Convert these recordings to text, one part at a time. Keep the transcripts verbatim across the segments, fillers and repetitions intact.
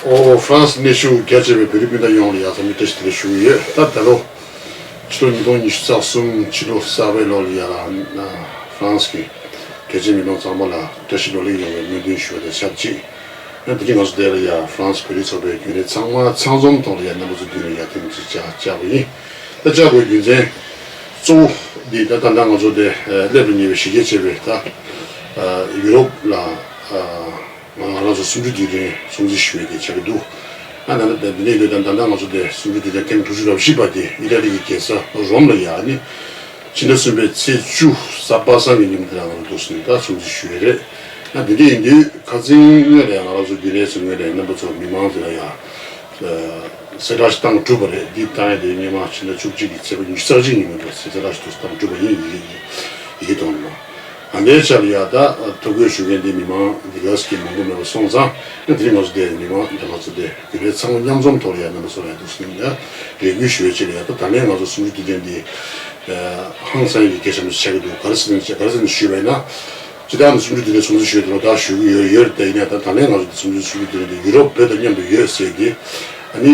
ཨོ། ཧྥ་རན་སི་གནས་བཞུགས་རྒྱ་ཆེ་བའི་བོད་རིགས་སྤུན་ཟླ་ཡོངས་ལ་ཡ་བསམ་འགྲུབ་བཀྲ་ཤིས་བདེ་ལེགས་ཞུ་གི་ཡོད། ད་ད་ལོ་ཕྱི་ལོ་ཉིས་སྟོང་ཉི་ཤུ་རྩ་གསུམ་ཕྱི་ལོ་གསར་པའི་ལོ་ལ་ཡ་ལ་ཧྥ་རན་སི་གི་རྒྱ་ཆེའི་མི་མང་ཚང་མ་ལ་བཀྲ་ཤིས་ལོ་ལེགས་ཡོང་བའི་སྨོན་འདུན་ཞུ་བ་དང་ཆབས་ཅིག་ཡང་དེ་རིང་ང་ཚོ་འདིར་ལ་ཡ་ཧྥ་རན་སི་བོད་རིགས་ཚོགས་པའི་རྒྱུན་ལས་ཚང་མ་ཚང་འཛོམས་ཐོག་ལ་ཡ་རྣམ་པ་ཚོ་མདུན་ལ་ཡ་ཐེངས་གཅིག་བཅར་བཅར་བ་ཡིན། ད་བཅར་དགོས་རྒྱུ་མཚན་གཙོ་བོ་འདི་ད་ད་ལྟ་ང་ཚོ་འདི་སླེབས་ལ་ཉེ་བའི་གཞི་རྒྱ་ཆེ་བའི་ད་ཡུ་རོབ་ལ། ང་རང་ཚོ་གསུམ་བཅུ་དུས་དྲན་སྲུང་བརྩི་ཞུ་ཡས་དེ་ཆགས་ཀྱི་འདུག་ཨ་ད་ལྟ་འདི་ནས་ལོས་དང་ད་ལྟ་ང་ཚོ་དེ་གསུམ་བཅུ་དུས་དྲན་ཐེངས་དྲུག་ཅུ་རེ་བཞི་པ་དེ་ཨི་ཊ་ལི་གི་རྒྱལ་ས་རོམ་ལ་ཡ་ནི་ཕྱི་ཟླ་གསུམ་པའི་ཚེས་བཅུ་གཟའ་པ་སངས་ཀྱི་ཉིན་མོ་དེ་ལ་ང་ཚོ་འདུག་སེ་ནས་ད་སྲུང་བརྩི་ཞུ་ཡས་རེད། ཨ་དེ་འདྲ་ཡིན་དུས་ཁ་སང་སྔོན་ལ་ཡ་ང་རང་ཚོ་རྒྱུན་ལས་ཚོ་ངོས་ནས་རྣམ་པ་ཚོ་མི་མང་ཚོ་ལ་ཡ་གསལ་བསྒྲགས་ཤིག་བཏང་གྲུབ་པ་རེད། འདི་བཏང་ཡས་དེ་སྔོན་མ་ཕྱི་ཟླ་བཅུ་གཅིག་གི་ཚེས་པ་ཉི་ཤུ་རྩ་གཅིག་ཉིན་མོ་འདུག་སེ་གསལ་བསྒྲགས་ཤིག་བཏང་གྲུབ་པ་ཡིན། ཡི་གེ་ཡི་གེ་ཐོག་ནས་མ། ཨ་འདྲའི་ཆ་ལ་ཡ་ད་ཐོ་འགོད་ཞུ་མཁན་འདི་མི་མང་འདི་ག་ཟེར་གྱི་མང་པོ་མེད་པ་སོང་ཙང་ཨ་དེ་རིང་ང་ཚོ་དེ་མི་མང་འདི་ང་ཚོ་དེ་རྒྱུན་ལས་ཚང་མ་མཉམ་འཛོམས་ཐོག་ལ་ཡ་རྣམ་པ་ཚོ་ལ་ཡ་འདུག་སེ་ཡ་རེ་སྐུལ་ཞུ་བའི་ཆེད་ལ་ཡ་ད་ད་ལན་ང་ཚོ་གསུམ་བཅུ་དུས་དྲན་འདི་ཧང་སང་གི་གལ་ཆེན་པོ་ཆགས་ཀྱི་འདུག་ག་རེ་ཟེར་ན་ག་རེ་ཟེར་ན་ཞུས་པ་ཡིན་ན། སྤྱིར་བཏང་ནས་གསུམ་བཅུ་དུས་དྲན་སྲུང་བརྩི་ཞུ་ཡས་དེ་ལོ་ལྟར་ཞུ་གི་ཡོད་ཡོད་རེད། དེ་ཡིན་ན་ད་ད་ལན་ང་ཚོ་དེ་གསུམ་བཅུ་གསུམ་བཅུ་དུས་དྲན་དེ་ཡུ་རོབ་བོད་དང་མཉམ་དུ་ཡོད་ཟེར་གི་ཨ་ནི་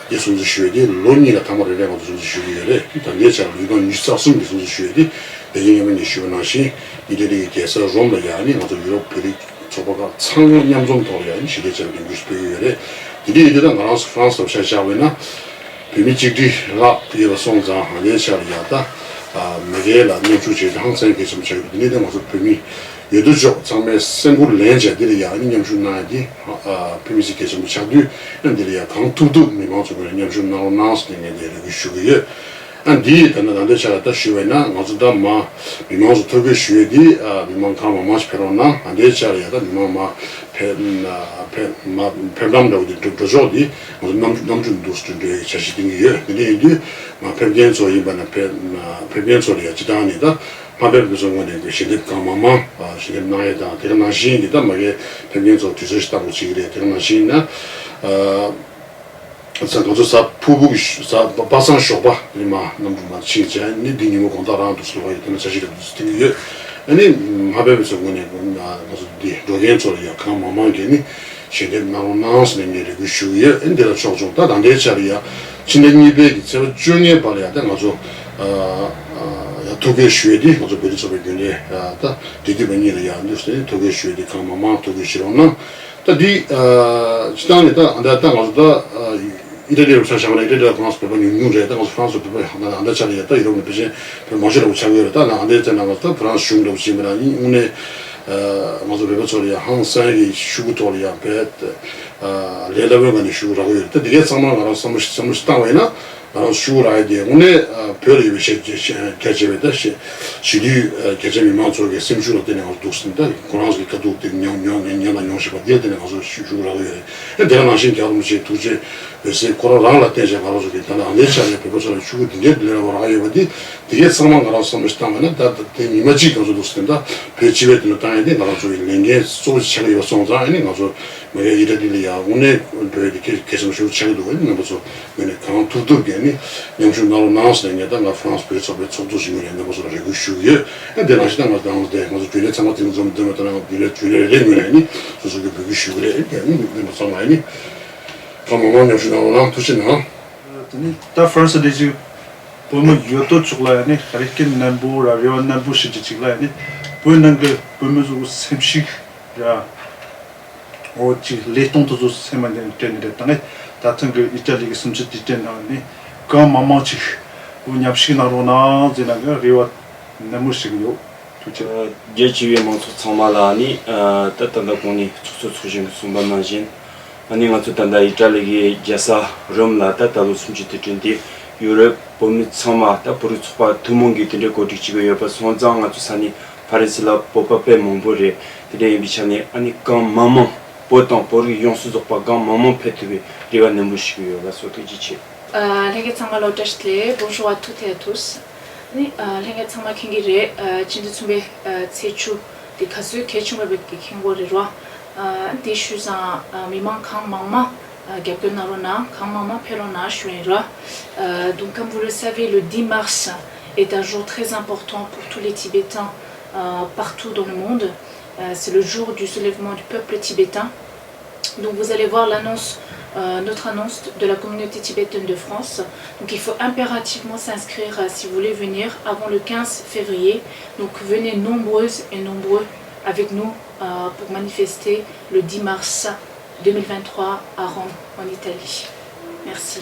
དེ་སྲུང་བརྩི་ཞུ་ཡས་དེ་ལོ་གཉིས་ལ་ཐེངས་མ་རེ་རེ་ང་ཚོ་སྲུང་བརྩི་ཞུ་གི་ཡོད་རེད། ད་ལྟའི་ཆར་ལ་ལོ་ལྟར་ཉི་ཤུ་རྩ་གསུམ་གྱི་སྲུང་བརྩི་ཞུ་ཡས་དེ་དེ་རིང་སྔོན་མ་ནས་ཞུས་པ་ནང་བཞིན་ཨི་ཊ་ལི་གི་རྒྱལ་ས་རོམ་ལ་ཡ་ཨ་ནི་ང་ཚོ་ཡུ་རོབ་བོད་རིགས་ཚོགས་པ་ཁག་ཚང་མ་མཉམ་འཛོམས་ཐོག་ལ་ཡ་ཨ་ནི་ཞི་བདེ་ཆེ་བའི་ལས་འགུལ་ཞིག་སྤེལ་གི་ཡོད་རེད། དེ་འདྲ་ཡིན་དུས་ད་ང་རང་ཚོ་ཧྥ་རན་སི་ལ་ཆ་བཞག་པ་ཡིན་ན། བོད་མི་གཅིག་སྒྲིལ་ལགས་ཡོད་པ་སོང་ཙང་ཨ་ནེ་ཆ་ལ་ཡ་ད་མ་གི་ལ་མཉམ་ཞུགས་བྱས་ཏེ་ཧང་སང་གལ་ཆེན་པོ་ཆགས་ཡོད་པ་འདི་ནི་ད་ང་ཚོ་བོད་མི་ཡོད་དོ་ཅོག་ཚང་མས་སེམས་ཁུར་ལེན་བྱས་འདི་ལ་ཡ་ཨ་ནི་མཉམ་ཞུགས་གནང་ཡ་འདི་ཕལ་མི་སྲིད་གལ་ཆེན་པོ་ཆགས་དུས་ཨ་འདི་ལ་ཡ་གང་ཐུབ་ཐུབ་མི་མང་ཚོ་གིས་མཉམ་ཞུགས་གནང་རོགས་གནང་ཟེར་ནས་ངས་འདི་རེ་སྐུལ་ཞུ་གི་ཡོད། ཨ་འདི་ད་ནི་ད་ལྟའི་ཆ་ལ་ད་ཞུ་བས་ན་ང་ཚོ་ད་མ་མི་མང་ཚོ་ཐོ་འགོད་ཞུ་ཡས་འདི་མི་མང་གང་མང་མང་ཞིག་ཕེབས་རོགས་གནང་། ཨ་འདིའི་ཆ་ལ་ཡ་ད་མི་མང་མ་ཕེབས་ཕེབས་མ་ཕེབས་ལམ་འདྲ་བོ་དེ་འགྲོ་འགྲོ་ཕྱོགས་འདི་ང་ཚོ་གནམ་གྲུ་གནམ་གྲུ་འདུག་སེ་འགྲོ་ཡའི་འཆར་གཞི་བཏིང་གི་ཡོད། དེ་འདྲ་ཡིན་དུས་མ་ཕེབས་མཁན་ཚོ་ཡིན་པ་ན་ཕེབས་ཕེབས་མཁན་ཚོ་ལ་ཡ་སྤྱི་བཏང་ནས་ད་མ་ཕེབས་པའི་ཚོ་ངོས་ནས་ཞལ་འདེབས་གང་མང་མང་ཞལ་འདེབས་གནང་ཡས་དང་དེ་ག་ནང་བཞིན་གྱི་ད་མ་གིའི་ཕེབས་མཁན་ཚོ་དུས་ཚོད་ཞིག་བཏང་དགོས་བྱེད་ཀྱི་རེད། དེ་ག་ནང་བཞིན་ན། ས་ང་ཚོ་གཟའ་ཕུར་བུ་གི་གཟའ་པ་སངས་ཞོགས་པ་ནི་མ་གནམ་གྲུ་མ་ཕྱིན་བྱས་ནི་འདི་ཉིན་མོ་དགོང་དག་རང་དུ་སོང་བ་ཡི་དེ་ནི་འཆར་གཞི་རེ་འདུག་སེ་བཏིང་གི་ཡོད། ཨ་ནི་མ་ཕེབས་པའི་ཚོ་ངོས་ནས་ང་ཚོ་འདི་འགྲོ་མཁན་ཚོ་ལ་ཡང་གང་མང་མང་གིས་ནི་ཞལ་འདེབས་གནང་རོགས་གནང་ཟེར་ནས་ངས་རེ་སྐུལ་ཞུ་གི་ཡོད། ཨ་ནི་འདི་ལ་ཕྱོགས་བྱུང་ད་ད་ལྟའི་ཆར་ཡང་ཕྱི་ཟླ་གཉིས་པའི་གི་ཚེས་པ་བཅོ་ལྔའི་བར་ལ་ཡང་ད་ང་ཚོ་ཡང་ཐོ་འགོད་ཞུ་ཡས་འདི་ང་ཚོ་བོད་རིགས་ཚོགས་པའི་རྒྱུན་ལས་ད་འབྲེལ་མཐུད་པ་གཉིས་ལ་ཡང་འདུག་སེ་ཐོ་འགོད་ཞུ་ཡས་འདི་གང་མང་མང་ཐོ་འགོད་བྱེད་རོགས་གནང་། ད་འདི་སྤྱི་བཏང་ནས་ད་ད་ད་ང་ཚོ་ད་ཨི་ཊ་ལི་རུ་ཆ་བཞག་ན་ཨི་ཊ་ལི་ལ་ཁོ་རང་ཚོ་བོད་པ་ཉུང་ཉུང་རེད། ད་ང་ཚོ་ཧྥ་རན་སི་བོད་པ་ཡང་ད་ཨ་འདྲ་ཆ་ལ་ཡ་ད་ཡུ་རོབ་ནས་ཕལ་ཆེར་བོད་མང་ཤོས་ལ་ཆགས་ཀྱི་ཡོད་རེད། ད་ན་ཨ་འདྲའི་ཚེ་ན་ང་ཚོ་ད་ཧྥ་རན་སི་གཞུང་འདྲ་བོ་བྱེད་མི་ར་ཡིན་དངོས་གནས་ང་ཚོ་བོད་པ་ཚོ་ལ་ཡ་ཧང་སང་གི་ཤུགས་ཐོག་ལ་ཡ་བེད་ལས་སླ་བོའི་ངང་ནས་ཤུགས་རག་གི་ཡོད་རེད། ད་འདི་གའི་ཚང་མ་ང་རང་བསམ་བློ་བསམ་བློ་ཞིག་བཏང་བ་ཡིན་ན། ང་རང་ཚོ་ཤུགས་རག་ཡ་དེ་དངོས་གནས་བོད་ལ་ཡོད་པའི་གཞིས་གཞིས་རྒྱ་ཆེ་བའི་ད་གཞིས་གཞིས་ལུས་རྒྱ་ཆེ་མི་མང་ཚོ་གི་སེམས་ཤུགས་ལ་བརྟེན་ནས་ང་ཚོ་འདུག་སེ་ད་ཁོ་རང་ཚོ་གི་དཀའ་སྡུག་དེ་མྱོང་མྱོང་ནས་མྱོང་དང་མྱོང་བཞིན་པ་དེ་ལ་བརྟེན་ནས་ང་ཚོ་ཤུགས་ཤུགས་རག་གི་ཡོད་རེད། ཨེ་དེ་ག་ནང་བཞིན་རྒྱལ་བ་རིན་པོ་ཆེའི་ཐུགས་རྗེ་འོད་ཟེར་ཁོ་རང་རང་ལ་བརྟེན་བྱས་ང་རང་ཚོ་གི་ད་ལྟ་ཨ་འདྲའི་ཆ་ལ་བོད་པ་ཚོ་ལ་ཤུགས་དེ་འདྲའི་ལས་རག་ཡོད་པ་དེ་དེ་གས་ཚང་མ་ང་རང་བསམ་བློ་ཞིག་བཏང་བ་ན་ད་ད་དེ་ཉི་མ་གཅིག་ང་ཚོ་འདུག་སེ་ད་བོད་སྤྱི་པའི་དོན་ལ་བཏང་ཡ་དེ་ང་རང་ཚོ་གི་ལས་འགན་གཙོ་བོ་ཞིག་ཆགས་ཀྱི་ཡོད་པ་སོང་ཙང་ཨ་ནི་ང་ཚོ་མ་གི་ཨི་ཊ་ལི་ལ་ཡ་དངོས་གནས་བོད་དེ་གལ་གལ་ཆེན་པོ་ཞིག་ཆགས་ཀྱི་འདུག་ཨ་ནི་རྣམ་པ་ཚོ། ངོས་ནས་གང་ཐུབ་ཐུབ་ཀྱིས་ནི་མཉམ་ཞུགས་གནང་རོགས་གནང་ཟེར་ནས་ངས་ད་ང་ཧྥ་རན་སི་བོད་རིགས་ཚོགས་པའི་ཚོགས་གཙོ་ཞིག་ངོས་ནས་རྣམ་པ་ཚོ་ལ་རེ་སྐུལ་ཞུ་གི་ཡོད། ཨ་དེ་ནང་བཞིན་ད་ང་ང་ཚོ་རྒྱུན་ལས་ཚང་མ་དེ་ནས་འཛོམས་འདོན་པ་ལྟར་ང་རྒྱུན་ལས་རྒྱུན་ལས་རེ་རེ་ངོས་ནས་ནི་སོ་སོ་གི་འབོད་སྐུལ་ཞུ་གི་རེད། ཨ་དེ་ནི་རྣམ་པ་ཚང་མ་ནི་གང་མང་མང་མཉམ་ཞུགས་གནང་རོགས་གནང་། ཐུགས་རྗེ་གནང་། དེ་ནི་ད་ཧྥ་རན་སི་ལས་ཅིག་བོད་མི་ཡོད་དོ་ཅོག་ལ་ཡ་ནི་རེ་སྐུལ་རྣོན་པོ་ར་རེ་བ་རྣོན་པོ་ཞུ་རྒྱུ་ཅིག་ལ་ཡ་ནི་བོད་ནང་གི་བོད་མི་ཚོ་གི་སེམས་ཤུགས་ར། འོ་ཅིག་ལས་སྟངས་དེ་ཚོ་སེམས་མ་འདྲེན་སྤྲད་ནས་རེད། ད་ངས་ད་ཐེངས་ཀྱི་ཨི་ཊ་ལི་གི་གསུམ་བཅུ་དུས་དྲན་ནང་ནས་གང་མང་མང་ཅིག་འོ་མཉམ་ཞུགས་གནང་རོགས་གནང་ཟེར་ན་གི་རེ་བ་ནན་མོ་ཞུ་གི་ཡོད། ཐུགས་རྗེ་ཆེ། རྒྱ་ཆེ་བའི་མང་ཚོགས་ཚང་མ་ལ་ནི་ད་ད་ལྟ་གོང་ནས་ཚོགས་གཙོ་ཚོགས་གཞོན་གྱིས་གསུངས་པ་ནང་བཞིན་ཨ་ནི་ང་ཚོ་ད་ལྟ་ཨི་ཊ་ལི་གི་རྒྱལ་ས་རོམ་ལ་ད་ད་ལོ་གསུམ་བཅུ་དུས་དྲན་དེ་ཡུ་རོབ་བོད་མི་ཚང་མ་ད་བོད་རིགས་ཚོགས་པ་ཐུན་མོང་གིས་དེ་འདྲའི་གོ་སྒྲིག་བྱེད་ཀྱི་ཡོད་པ་སོང་ཙང་ང་ཚོ་ས་གནས་ཕ་རན་སི་ལ་བོད་པ་དཔེ་མང་པོ་རེད། དེ་འདྲ་ཡིན་པའི་ཆ་ནས་ཨ་ནི་གང་མང་མང་བོད་དང་བོད་རིགས་ཡོངས་སུ་རྫོགས་པ་གང་མང་མང་ཕེབས་ཐུབ་པའི་རེ་བ་ནན་པོ་ཞུ་གི་ཡོད། ལགས་སོ། ཐུགས་རྗེ་ཆེ། ཨ། ལྷན་རྒྱས་ཚང་མ་ལ་བཀྲ་ཤིས་བདེ་ལེགས། Bonjour à toutes et à tous. ཨ་ནི་ཨ་ལྷན་རྒྱས་ཚང་མ་མཁྱེན་གྱི་རེད། ཨ་སྤྱི་ཟླ་གསུམ་པའི་ཨ་ཚེས་བཅུ་དེ་ག་ཚོད་གལ་ཆེན་པོ་ཡིན་པའི་མཁྱེན་གྱི་རེད་ར། ཨ་དེ་ཞུས་ཙང་ཨ་མི་མང་གང་མང་མང་ཨ་རྒྱབ་སྐྱོར་གནང་རོགས་གནང་། གང་མང་མང་ཕེབས་རོགས་གནང་ཞུ་ཡིན་ར། Euh, donc, comme vous le savez, le dix mars est un jour très important pour tous les Tibétains, euh, partout dans le monde. Euh, c'est le jour du soulèvement du peuple tibétain. Donc vous allez voir l'annonce, euh, notre annonce de la communauté tibétaine de France. Donc il faut impérativement s'inscrire, euh, si vous voulez venir avant le quinze février. Donc venez nombreuses et nombreux avec nous, euh, pour manifester le dix mars deux mille vingt-trois à Rome, en Italie. Merci.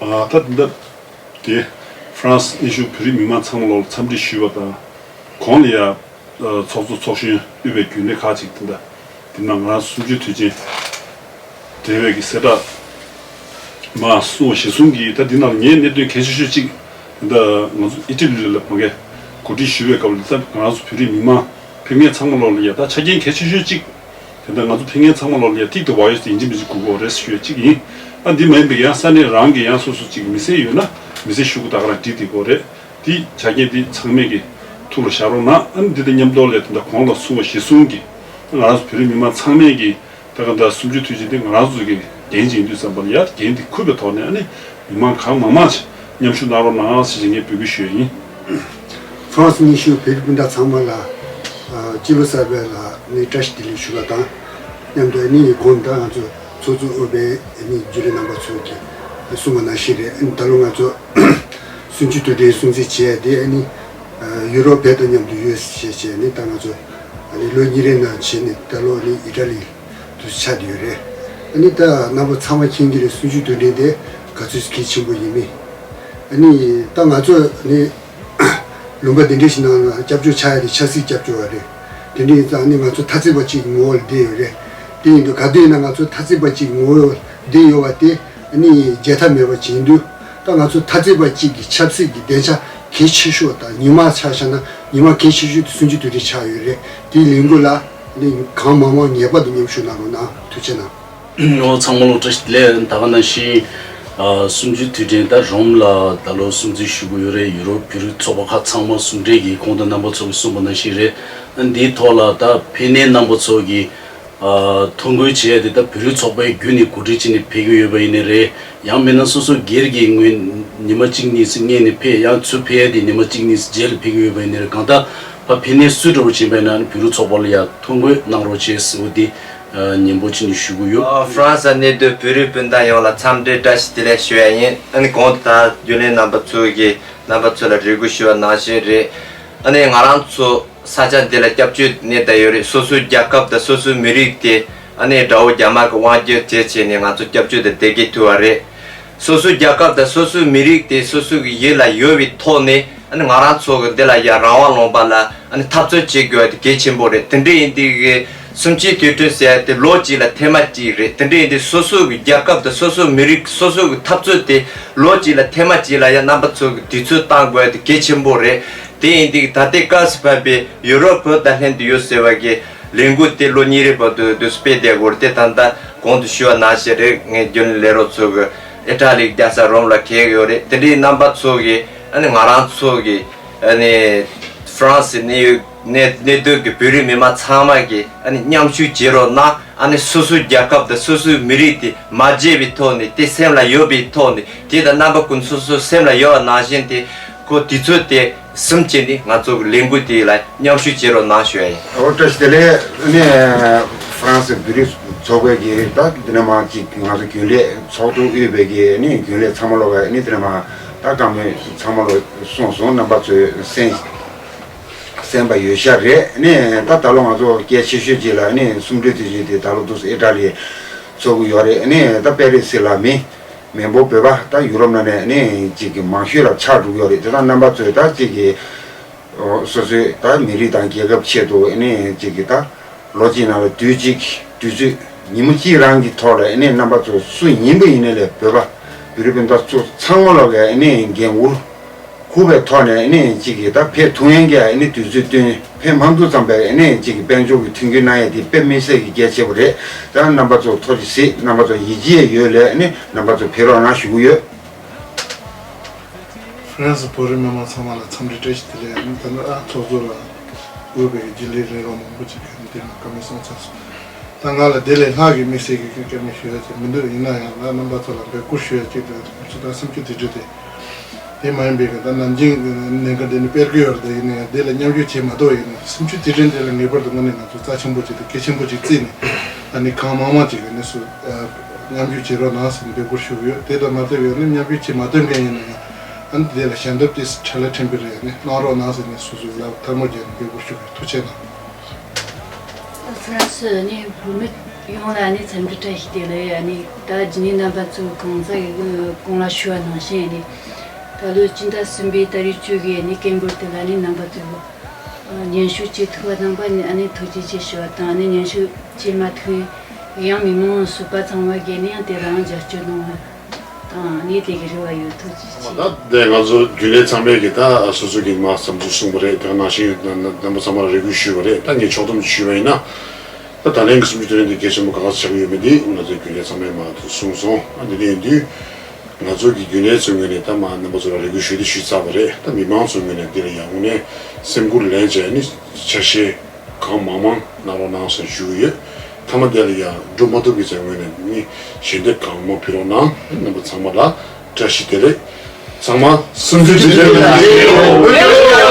ཨ། ད་ད་ལྟ་དེ་ཧྥ་རན་སི་ནི་ཤུ་བོད་རིགས་མི་མང་ཚང་མ་ལོག་ལ་འཚམས་འདྲི་ཞུས་པ་དང་། གོང་ལ་ཡ་ཚོགས་གཙོ་ཚོགས་གཞོན་དབུས་པའི་རྒྱུན་ལས་ཁག་ཅིག་དེ་འདྲ་དེ་ནང་ང་རང་གསུམ་བཅུའི་དུས་ཆེན་འབྲེལ་བའི་གི་གསལ་བསྒྲགས་མ་གསུང་བ་གཞིར་བཟུང་གིས། ད་འདི་ནང་ངའི་གནད་དོན་གལ་ཆེ་ཤོས་གཅིག་དེ་འདྲ་ང་ཚོ་ཨི་ཊ་ལི་ལ་མ་གི་གོ་སྒྲིག་ཞུས་པའི་སྐབས་ལ། ད་ང་རང་ཚོ་བོད་རིགས་མི་མང་ཕེབས་མཁན་ཚང་མ་ལོག་ལ་ཡ་ད་ཆ་རྐྱེན་གལ་ཆེ་ཤོས་གཅིག་དེ་འདྲ་ང་ཚོ་ཕེབས་མཁན་ཚང་མ་ལོག་ལ་ཡ་ཏིག་ཏུ་བ་ཡོད་ཡིན་གཅིག་མིན་གཅིག་དགོས་ཀྱི་ཡོད་རེད་ཞུ་ཡ་གཅིག་ཡིན། ཨ་འདི་མ་ཡིན་པའི་ཡང་ས་གནས་རང་གི་ཡང་སོ་སོ་གཅིག་མི་སེར་ཡོད་ན་མི་སེར་ཞུ་གི་ད་ག་རང་བྲིས་བསྡད་དགོས་རེད། དེ་ཆ་རྐྱེན་དེ་ཚང་མས་ཀྱི་ཐུགས་ལ་བཞག་རོགས་གནང་། ཨ་ནི་འདི་དང་མཉམ་དུ་ལས་དེ་འདྲ་གོང་ལ་གསུངས་པ་གཞིར་བཟུང་གིས་ང་རང་ཚོ་བོད་རིགས་མི་མང་ཚང་མས་ཀྱི་ད་ག་ད་གསུམ་བཅུའི་དུས་ཆེན་དེ་ང་རང་ཚོ་གི་འགན་ཅིག་ཡིན་དུས་ཙམ་པ་ལ་ཡ་འགན་དེ་འཁུར་བའི་ཐོག་ནས། ཨ་ནི་མི་མང་གང་མང་མང་ཞིག་མཉམ་ཞུགས་གནང་རོགས་གནང་ཞེས་ངས་འབོད་སྐུལ་ཞུ་ཡ་ཡིན། ཧྥ་རན་སི་ནི་ཤུ་བོད་རིགས་སྤུན་ཟླ་ཚང་མ་ལ་སྤྱི་ལོ་གསར་པའི་ལ་ནི་བཀྲ་ཤིས་བདེ་ལེགས་ཞུ་བ་དང་མཉམ་དུ། ཨ་ནི་གོང་ད་ང་ཚོ་ཚོགས་གཙོ་དབུས་པའི་ཨ་ནི་རྒྱུན་ལས་རྣམ་པ་ཚོས་ཀྱིས་གསུངས་པ་ནང་བཞིན་རེད། ཨ་ནི་ད་ལོ་ང་ཚོ་གསུམ་བཅུའི་དུས་དྲན་སྲུང་བརྩི་བྱས་ཏེ། ཨ་ནི་ཡུ་རོབ་བོད་དང་མཉམ་དུ་ཡོད་ཞེས་བྱས་ནས། ད་ང་ཚོ་ཨ་ནི་ལོ་གཉིས་རེའི་ནང་བྱས་ནས་ད་ལོ་ཨ་ནི་ཨི་ཊ་ལི་དུ་ཆགས་བསྡད་ཡོད་རེད། ཨ་ནི་ད་རྣམ་པ་ཚང་མ་མཁྱེན་གྱི་རེད། གསུམ་བཅུའི་དུས་དྲན་དེ་ག་ཚོད་གལ་ཆེན་པོ་ཡིན་མིན། ཨ་ནི་ད་ང་ཚོ་ནི་ལུང་པ་འདི་འདྲ་ཞིག་ནང་ལ་སྐྱབས་བཅོལ་ཆགས་ཡ་དེ་ཆབ་སྲིད་སྐྱབས་བཅོལ་བ་རེད། དེ་འདྲ་ཡིན་ཙང་ནི་ང་ཚོ་ཐ་ཚིག་པ་གཅིག་ངོ་བོ་ལ་བསྡད་ཡོད་རེད། དེ་ཡིན་དུས་ག་དུས་ཡིན་ན་ང་ཚོ་ཐ་ཚིག་པ་གཅིག་ངོ་བོ་ལ་བསྡད་ཡོད་པ་དེ་ནི་བརྗེད་ཐབས་མེད་པ་ཅིག་ཡིན་དུས། ད་ང་ཚོ་ཐ་ཚིག་པ་གཅིག་གི་ཆབ་སྲིད་ཀྱི་སྡིངས་ཆ་གལ་ཆེ་ཤོས་དང་ཉི་མ་ཆ་བཞག་ན་ཉི་མ་གལ་ཆེ་ཤོས་དེ་གསུམ་བཅུའི་དུས་དྲན་ཆགས་ཡོད་རེད། དེའི་ལས་འགུལ་ལ་ནི་གང་མང་མང་ངེས་པར་དུ་མཉམ་ཞུགས་གནང་རོགས་གནང་། ཐུགས་རྗེ་གནང་། ཨོ། ཚང་མ་ལོ་བཀྲ་ཤིས་བདེ་ལེགས། ད་ག་ནང་བཞིན་ཨ་གསུམ་བཅུའི་དུས་དྲན་ད་རོམ་ལ་ད་ལོ་སྲུང་བརྩི་ཞུ་གི་ཡོད་རེད། ཡུ་རོབ་བོད་རིགས་ཚོགས་པ་ཁག་ཚང་མ་ཟུང་འབྲེལ་གྱིས་གོང་དུ་རྣམ་པ་ཚོ་གིས་གསུངས་པ་ནང་བཞིན་རེད། ཨ་འདིའི་ཐོག་ལ་ད་ཕེབས་མཁན་རྣམ་པ་ཚོ་གིས་ཨ་ཐོ་འགོད་བྱས་ཏེ། ད་བོད་རིགས་ཚོགས་པའི་བརྒྱུད་ནས་གོ་སྒྲིག་བྱས་ནས་ཕེབས་ཀྱི་ཡོད་པ་ཡིན་ནའི་རེད། ཡང་མིན་ན་སོ་སོ་སྒེར་གྱི་ངོས་ཉི་མ་གཅིག་གཉིས་ཙམ་སྔོན་ནས་ཕེབས། ཡང་ཚུར་ཕེབས་ཡ་དེ་ཉི་མ་གཅིག་གཉིས་ཙམ་རྗེས་ལ་ཕེབས་ཀྱི་ཡོད་པ་ཡིན་ནའི་རེད། གང་ལྟར་ཕ་ཕེབས་མཁན་སུ་འདྲ་བོ་ཅིག་ཡིན་པ་ཡིན་ན་བོད་རིགས་ཚོགས་པ་ལ་ཡ་ཐོ་འགོད་གནང་རོགས་བྱེད་ཟེར་བ་དེ་ཨ་སྙན་པོ་བྱས་ནས་ཞུ་གི་ཡོད། ཨ་ཧྥ་རན་སི་གནས་སྡོད་བོད་རིགས་སྤུན་ཟླ་ཡོངས་ལ་འཚམས་འདྲི་བཀྲ་ཤིས་བདེ་ལེགས་ཞུ་ཡ་ཡིན། ཨ་ནི་གོང་དུ་ད་རྒྱུན་ལས་རྣམ་པ་ཚོ་གིས་རྣམ་པ་ཚོ་ལ་རེ་སྐུལ་ཞུ་བ་ནང་བཞིན་རེད། ཨ་ནི་ང་རང་ཚོ་ས་ཆ་འདི་ལ་སྐྱབས་བཅོལ་གནས་བསྡད་ཡོད་རེད། སོ་སོའི་རྒྱལ་ཁབ་དང་སོ་སོའི་མི་རིགས་དེ་ཨ་ནི་དགྲ་བོ་རྒྱ་དམར་གྱིས་དབང་སྒྱུར་བྱས་བྱས་ནས་ང་ཚོ་སྐྱབས་བཅོལ་དུ་བསྡད་ཀྱི་ཐུག་པ་རེད། སོ་སོའི་རྒྱལ་ཁབ་དང་སོ་སོའི་མི་རིགས་དེ་སོ་སོ་གི་ཡིད་ལ་ཡོད་པའི་ཐོག་ནས། ཨ་ནི་ང་རང་ཚོ་གི་འདི་ལ་ཡ་རང་དབང་ལུང་པ་ལ་ཨ་ནི་འཐབ་རྩོད་བྱེད་དགོས་པ་དེ་གལ་ཆེན་པོ་རེད། དེ་འདྲ་ཡིན་དུས་གི་གསུམ་བཅུའི་དུས་དྲན་ཟེར་ཡ་དེ་ལོ་གཅིག་ལ་ཐེངས་མ་གཅིག་རེད། དེ་འདྲ་ཡིན་དུས་སོ་སོ་གི་རྒྱལ་ཁབ་དང་སོ་སོའི་མི་རིགས་སོ་སོ་གི་འཐབ་རྩོད་དེ་ལོ་གཅིག་ལ་ཐེངས་མ་གཅིག་ལ་ཡ་རྣམ་པ་ཚོ་གི་དུས་ཚོད་བཏང་དགོས་པ་དེ་གལ་ཆེན་པོ་རེད། དེ་ཡིན་དུས་ད་ལྟའི་སྐབས་སུ་བབས་པའི་ཡུ་རོབ་བོད་དང་ལྷན་དུ་ཡོད་ཟེར་བ་གི་ལས་འགུལ་དེ་ལོ་གཉིས་རེའི་བར་དུ་དུ་སྤེལ་བསྡད་ཡོད་རེད། དེ་ད་ལྟ་གོང་དུ་ཞུས་པ་ནང་བཞིན་རེད། ངས་རྒྱུན་ལས་རོགས་ཚོ་གི་ཨི་ཊ་ལིའི་རྒྱལ་ས་རོམ་ལ་ཁེལ་ཡོད་རེད། དེ་འདྲའི་རྣམ་པ་ཚོ་གིས་ཨ་ནི་ང་རང་ཚོ་གི་ཨ་ནི་ཧྥ་རན་སི་གནས་ཡུལ་གནས་གནས་སྡོད་ཀྱི་བོད་རིགས་མི་མང་ཚང་མ་གིས་ཨ་ནི་མཉམ་ཞུགས་བྱེད་རོགས་གནང་། ཨ་ནི་སོ་སོའི་རྒྱལ་ཁབ་དང་སོ་སོའི་མི་རིགས་དེ་མ་བརྗེད་པའི་ཐོག་ནས། དེ་སེམས་ལ་ཡོད་པའི་ཐོག་ནས། དེ་དང་རྣམ་པ་ཀུན་སོ་སོའི་སེམས་ལ་ཡོད་པ་ནང་བཞིན་དེ་ཁོ་དུས་ཚོད་དེ་གསུམ་བྱས་ནས་ང་ཚོ་གི་ལས་འགུལ་དེ་ལ་མཉམ་ཞུགས་བྱེད་རོགས་གནང་ཞུ་ཡ་ཡིན། ཨོ། བཀྲ་ཤིས་བདེ་ལེགས། ཨ་ནི་ཧྥ་རན་སི་བོད་རིགས་ཚོགས་པའི་གི་ད་འདི་ནས་མར་ཅིག་ང་ཚོ་རྒྱུན་ལས་ཚོགས་གཙོ་དབུས་པའི་གི་ཨ་ནི་རྒྱུན་ལས་ཚང་མ་ལོག་གི་ཨ་ནི་འདི་ནས་མར་ད་བཀའ་མོལ་ཚང་མ་ལོག་གསུངས་སོང་། རྣམ་པ་ཚོས་གསན་གསན་པ་ཡོད་ཤག་རེད། ཨ་ནི་ད་ད་ལོ་ང་ཚོ་གལ་ཆེ་ཤོས་ཅིག་ལ་ཨ་ནི་གསུམ་བཅུའི་དུས་ཆེན་དེ་ད་ལོ་འདུག་སེ་ཨི་ཊ་ལི་ཚོགས་ཀྱི་ཡོད་རེད། ཨ་ནི་ད་པེ་རི་སི་ལ་མི་མི་འབོར་བོད་པ་ད་ཡུ་རོབ་ནང་ནས་ཨ་ནི་ཅིག་གི་མང་ཤོས་ལ་ཆགས་འགྲོ་གི་ཡོད་རེད། དེ་དང་རྣམ་པ་ཚོས་ད་ཅིག་གི་སོ་སོའི་ད་མི་རིགས་དང་རྒྱལ་ཁབ་ཆེད་དུ་ཨ་ནི་ཅིག་གི་ད་ལོ་གཅིག་ནང་ལ་དུས་གཅིག་དུས་ཚོད་ཉིན་མོ་གཅིག་རང་གི་ཐོག་ལ་ཨ་ནི་རྣམ་པ་ཚོ་སུ་ཡིན་པ་ཡིན་ནའི་ལས་བོད་པ་བོད་རིགས་སྤུན་ཟླ་ཚོ་ཚང་མ་ལོག་གི་ཨ་ནི་འགན་འཁུར་འཁུར་བའི་ཐོག་ནས་ཨ་ནི་གཅིག་གིས་ད་ཕེབས་ཐུབ་ཡས་ཀྱི་ཨ་ནི་དུས་ཚོད་བསྟུན། ཕེབས་མ་ཐུབ་ཙམ་པའི་ཨ་ནི་གཅིག་གིས་དཔལ་འབྱོར་གྱི་མཐུན་འགྱུར་གནང་ཡས་དེ་དཔེ་མི་སྲིད་ཀྱི་གལ་ཆེ་བ་རེད། ད་རྣམ་པ་ཚོ་ཐུགས་རྗེ་གཟིགས། རྣམ་པ་ཚོ་ཡིད་ཆེས་ཡོད་ལས་ཨ་ནི་རྣམ་པ་ཚོ་ཕེབས་རོགས་གནང་ཞུ་གི་ཡོད། ཧྥ་རན་སི་བོད་རིགས་མི་མང་ཚང་མ་ལ་འཚམས་འདྲི་བཀྲ་ཤིས་བདེ་ལེགས། ཨ་ནི་ད་ནི་ཨ་ཚོགས་གཙོ་ལ་དབུས་པའི་རྒྱུན་ལས་རེད་རོགས་མང་པོ་ཅིག་གིས་འདི་ནས་བཀའ་མོལ་གསུངས་ཚར་སོང་། ད་ང་ལ་དེ་ལས་ལྷག་གི་དམིགས་བསལ་གྱི་བཀའ་མོལ་ཞུ་ཡ་ཅིག་མི་འདུག་ཡིན་ན་ཡང་ང་རྣམ་པ་ཚོ་ལ་འབོད་སྐུལ་ཞུ་ཡ་ཅིག་དང་། ང་ཚོ་ད་གསུམ་བཅུ་དུས་དྲན་དེ་དེ་མ་ཡིན་པའི་གི་ད་ནམ་རྒྱུན་གནད་འགག་འདི་ནི་སྤེལ་གི་ཡོད་རེད། དེ་ཡིན་ན་ཡང་དེ་ལ་མཉམ་ཞུགས་བྱེད་མ་ཐུབ་པ་ཡིན་ན། གསུམ་བཅུ་དུས་དྲན་དེ་ལ་ངེས་པར་དུ་དངོས་གནས་ང་ཚོ་རྩ་ཆེན་པོ་ཅིག་དང་གལ་ཆེན་པོ་ཅིག་བརྩིས་ནས། ཨ་ནི་གང་མང་མང་ཅིག་ཨ་ནི་སུ་ཨ་མཉམ་ཞུགས་བྱེད་རོགས་གནང་ཟེར་ནས་འབོད་སྐུལ་ཞུ་གི་ཡོད། དེ་དང་མ་བསྡད་པའི་ཨ་ནི་མཉམ་ཞུགས་བྱེད་མ་ཐུབ་མཁན་ཡིན་ན་ཡང་ཨ་ནི་དེ་ལ་ཞལ་འདེབས་དེ་ཁྲལ་ལ་ཕྲན་བུ་རེ་ཨ་ནི་གནང་རོགས་གནང་ཟེར་ནས་སོ་སོའི་ལག་ཐལ་མོ་སྦྱར་ནས་འབོད་སྐུལ་ཞུ་གི་ཡོད། ཐུགས་རྗེ་གནང་། ཨ་ཚ་སུ་ཨ་ནི་བུད་མེད་ཡོངས་ལ་ཨ་ནི་འཚམས་འདྲི་བཀྲ་ཤིས་བདེ་ལེགས། ཨ་ནི་ད་རྗེས་ནས་རྣམ་པ་ཚོ་གང་ཟག་གི་སྐོང་ལ་ཞུ་བ་ནང་བཞིན་ཨ་ནི་ད་ལོ་སྤྱི་ཟླ་གསུམ་པའི་ཏ་རིག་བཅུ་གི་ཨ་ནི་སྐད་འབོད་དེ་ལ་ཨ་ནི་རྣམ་པ་ཚོ་ཉན་ཞུགས་བྱེད་ཐུབ་པ་དང་པ་ནི་ཨ་ནི་ཐུགས་རྗེ་ཆེ་ཞུ་བ་དང་། ཨ་ནི་ཉན་ཞུགས་བྱེད་མ་ཐུབ་ཡང་མི་མང་ཟུར་པ་ཚང་མ་གིས་ཨ་ནི་ཡང་དེ་རང་རྒྱབ་སྐྱོར་གནང་བ་དང་ཨ་ནི་དེ་གི་རེ་བ་ཡོད། ཐུགས་རྗེ་ཆེ། ད་དེ་ང་ཚོ་རྒྱུན་ལས་ཚང་མས་ཀྱི་ད་སོ་སོ་གི་མ་བསམ་ཚུལ་གསུངས་པ་རེད། དེ་ནང་བཞིན་རྣམ་པ་ཚང་མར་རེ་སྐུལ་ཞུས་པ་རེད། ད་ངས་ཕྱོགས་བསྡོམས་ཞུས་པ་ཡིན་ན། ད་ད་ལན་གྱི་གསུམ་བཅུ་དོན་ལེན་དེ་གལ་ཆེན་པོ་ག་ག་ཆགས་ཀྱི་ཡོད་མེད་དེ་ང་ཚོའི་རྒྱུན་ལས་ཚང་མས་མ་གསུངས་སོང་། ཨ་འདི་འདྲ་ཡིན་དུས། ང་ཚོ་གི་རྒྱུན་ལས་ཚོའི་ངོས་ནས་ད་མ་རྣམ་པ་ཚོ་ལ་རེ་སྐུལ་ཞུ་དེ་ཞུས་ཚར་བ་རེད། ད་མི་མང་ཚོའི་ངོས་ནས་འདི་ལ་ཡང་དངོས་གནས་སེམས་ཁུར་ལེན་བྱས་ནས་ཆ་ཤས་གང་མང་མང་གནང་རོགས་གནང་ཟེར་ཞུ་གི་ཡོད། མཐའ་མ་དེ་ལ་ཡང་འགྲོ་མ་ཐུབ་ཀྱི་ཚེ་ངོས་ནས་ནི་ཞལ་འདེབས་གང་མང་ཕུལ་རོགས་གནང་། རྣམ་པ་ཚང་མ་ལ་བཀྲ་ཤིས་བདེ་ལེགས། ཚང་མ་གསུམ་བཅུ་དོན་ལེན།